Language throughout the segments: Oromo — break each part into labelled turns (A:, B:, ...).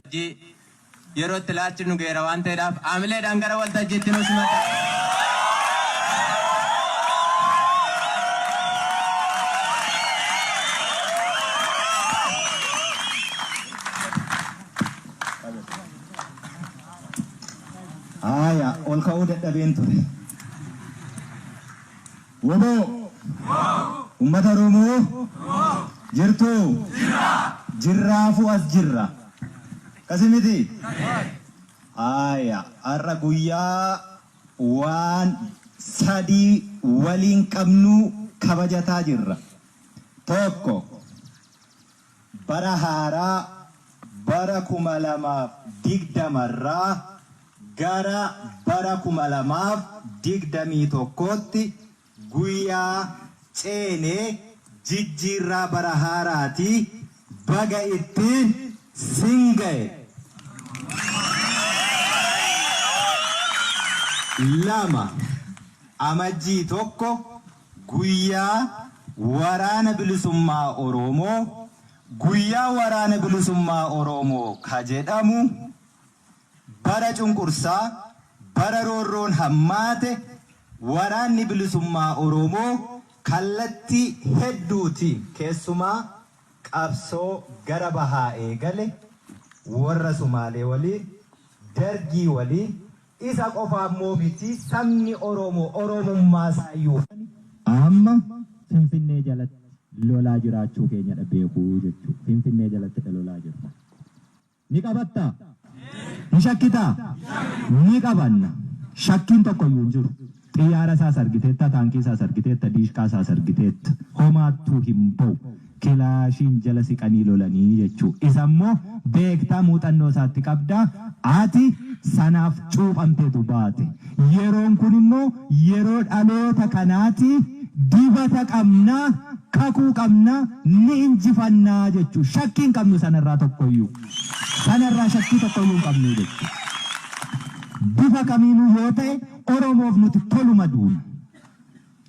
A: Waltajjii yeroo itti laachifnu geera waan ta'eedhaaf haamileedhaan gara waltajjiitti nu simadha.
B: Haaya, ol ka'uu dadhabeen ture. Woboo! Ummata Oromoo! Jirtuu? Jirraafuu as jirra. Akkasii miti? Haaya, har'a guyyaa waan sadii waliin qabnu kabajataa jirra. Tokko, bara haaraa bara 2020 irraa gara bara 2021tti guyyaa ceene jijjiirraa bara haaraati baga ittiin sin ga'e. 2, Amajjii 1 Guyyaa Waraana Bilisummaa Oroomoo, Guyyaa Waraana Bilisummaa Oroomoo ka jedhamu bara cunqursaa, bara roorroon hammaate Waraanni Bilisummaa Oroomoo kallattii hedduutiin keessumaa qabsoo gara bahaa eegale warra Sumaalee waliin, Dargii waliin, Isa qofa ammoo miti sabni Oromoo Oromummaa isaa iyyuu. Amma Finfinnee jalatti lolaa jiraachuu keenyadha beekuu jechuu. Finfinnee jalattidha lolaa jirra. Ni qabattaa? Ni shakkitaa? Ni qabanna. Shakkiin tokko iyyuu hin jiru. Xiyyaara isaas argiteetta, taankii isaas argiteetta, diishqaa isaas argiteetta. Homaattuu hin ba'u. Kilaashiin jala siqanii lolanii jechuu. Isa immoo beektaa muuxannoo isaatti qabda. Ati sanaaf cuuphamteetu baate. Yeroon kun immoo yeroo dhaloota kanaati. Dibata qabna, kakuu qabna, ni injifanna jechuu. Shakkii hin qabnu sanarraa tokkoyyuu. Sanarraa shakkii tokkoyyuu hin qabnu jechuu. Bifa kamiinuu yoo ta'e Oromoof nuti toluma duuna.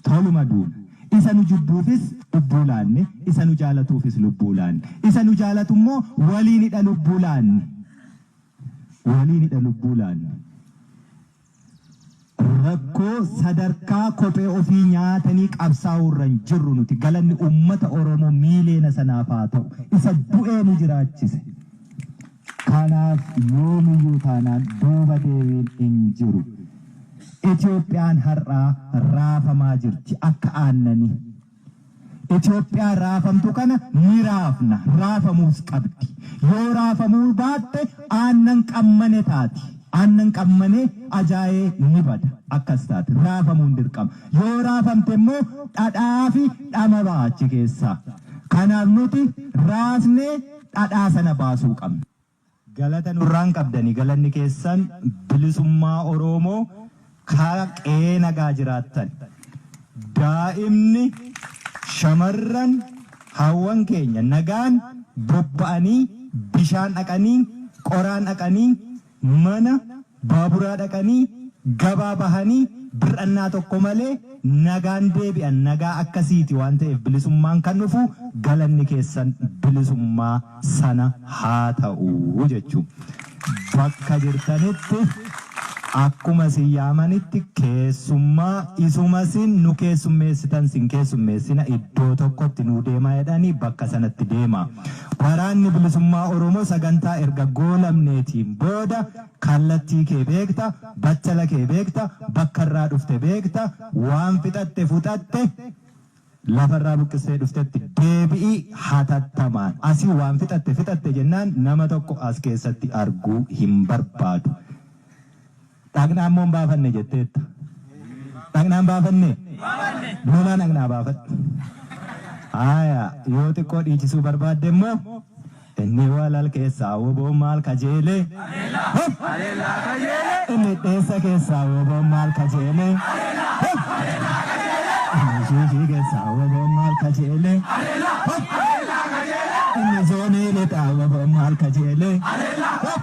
B: Toluma duuna. Isa nu jibbuufis lubbuu laanne, isa nu jaalatuufis lubbuu laanne. Isa nu jaalatu immoo waliinidha lubbuu laanne. Waliinidha lubbuu laanne. Rakkoo sadarkaa kophee ofii nyaatanii qabsaa'uu irra hin jirru nuti. Galanni uummata Oromoo miiliyoona sanaaf haa ta'u. Isa du'ee nu jiraachise. Kanaaf yoomiyyuu taanaan duuba deebiin hin jiru. Itoophiyaan har'aa raafamaa jirti akka aannanii. Itoophiyaa raafamtu kana ni raafna, raafamuus qabdi. Yoo raafamuu baatte aannan qammane taati. Aannan qammane ajaa'ee ni bada. Akkas taati. Raafamuun dirqama. Yoo raafamte immoo dhadhaa fi dhama ba'a achi keessaa. Kanaaf nuti raasnee dhadhaa sana baasuu qabna. Galata nurraa hin qabdani galanni keessan bilisummaa Oroomoo ka qe'ee nagaa jiraattan. Daa'imni, shamarran, hawwan keenya nagaan bobba'anii bishaan dhaqanii, qoraan dhaqanii, mana baaburaa dhaqanii, gabaa bahanii bir'annaa tokko malee nagaan deebi'an nagaa akkasiiti waan ta'eef bilisummaan kan dhufu galanni keessan bilisummaa sana haa ta'u jechuu. Bakka jirtanitti akkuma isin yaamanitti keessummaa isuma isin nu keessummeessitan sin keessummeessina iddoo tokkotti nuu deemaa jedhanii bakka sanatti deemaa. Waraanni Bilisummaa Oromoo sagantaa erga goolabneetiin booda kallattii kee beekta, battala kee beekta, bakka irraa dhufte beekta, waan fixatte fuxatte, lafa irraa buqqistee dhuftetti deebi'i hatattamaan. Asii waan fixatte fixatte jennaan nama tokko as keessatti arguu hin barbaadu. Dhaqnaa immoo hin baafanne jetteetta. Dhaqnaa hin baafannee? Lolaa dhaqnaa baafadhu. Haaya, yoo xiqqoo dhiichisuu barbaadde immoo inni walal keessaa woboon maal kajeelee? Hop! Inni dheessa keessaa woboon maal kajeelee? Hop! Inni shiishii keessaa woboon maal kajeelee? Hop! Inni zoonii lixaa woboon maal kajeelee? Hop!